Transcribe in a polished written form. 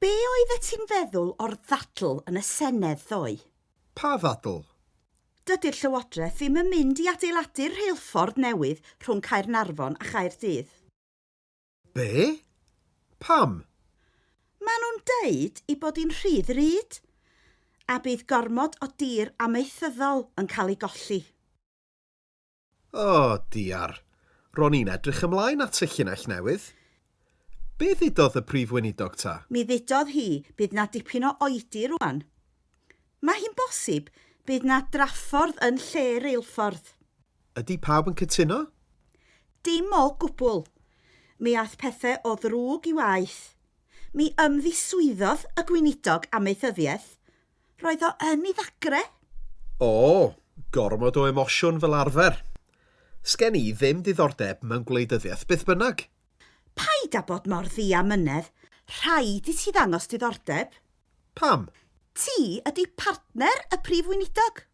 Be oeddet ti'n feddwl o'r ddadl yn y Senedd ddoe? Pa ddadl? Dydy'r Llywodraeth ddim yn mynd i adeiladu'r rheilffordd newydd rhwng Caernarfon a Chaerdydd. Be? Pam? Maen nhw'n deud ei bod hi'n rhy ddrud, a bydd gormod o dir amaethyddol yn cael ei golli. O, diar. Ro'n i'n edrych ymlaen at y llinell newydd. Be ddudodd y Prif Weinidog ta? Mi ddudodd hi bydd 'na dipyn o oedi rwan. Mae hi'n bosib bydd 'na draffordd yn lle reilffordd. Ydy pawb yn cytuno? Dim o gwbl. Mi ath pethe o ddrwg i waeth. Mi ymddiswyddodd y Gweinidog Amaethyddiaeth. Roedd o yn ei ddagre. O, gormod o emosiwn fel arfer. Sgen i ddim diddordeb mewn gwleidyddiaeth beth bynnag. Paid â bod mor ddiamynedd, rhaid i ti ddangos diddordeb. Pam? Ti ydi partner y Prif Weinidog.